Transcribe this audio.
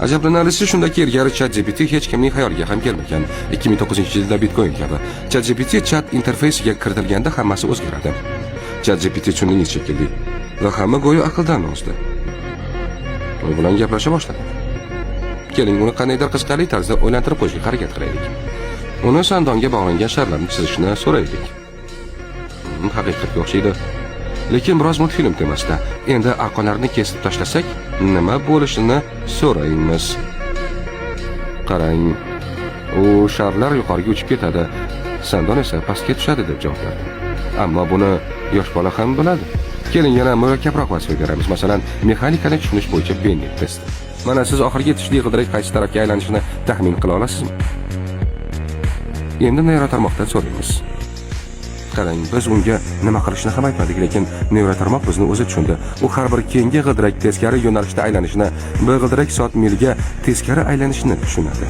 Ajablanarlisi shundaki, ilgari ChatGPT hech kimning xayoliga ham kelmagan. 2009-yilda Bitcoin kabi. ChatGPT chat interfeysiga kiritilganda hammasi o'zgaradi. ChatGPT tushundingiz shekilli. Va hamma go'yo aqldan ozdi. U bilan gaplasha boshladi. Keling, uni qandaydir qiziqarli tarzda o'ylantirib qo'yishga harakat qilaylik. Uni sandonga bog'langan sharlarni chizishni so'raylik. Haqiqatga o'xshaydi. Lekin biroz multfilm temasida. Endi arqonlarni kesib tashlasak, nima bo'lishini so'raymiz. Qarang, u sharlar yuqoriga uchib ketadi, sandon esa pastga tushadi deb javob berdi. Ammo buni yosh bola ham biladi. Keling, yana murakkabroq vazifa beramiz. Masalan, mexanikani tushunish bo'yicha Bennet testi. Mana siz oxirgi tishli g'ildirak qaysi tarafga aylanishini taxmin qila olasizmi? Endi neyrotarmoqdan so'raymiz. Qarang, biz unga nima qilishni ham aytmadik, lekin neyrotarmoq bizni o'zi tushundi. U har bir keyingi g'ildirak teskari yo'nalishda aylanishini, bir g'ildirak soat milga teskari aylanishini tushunadi.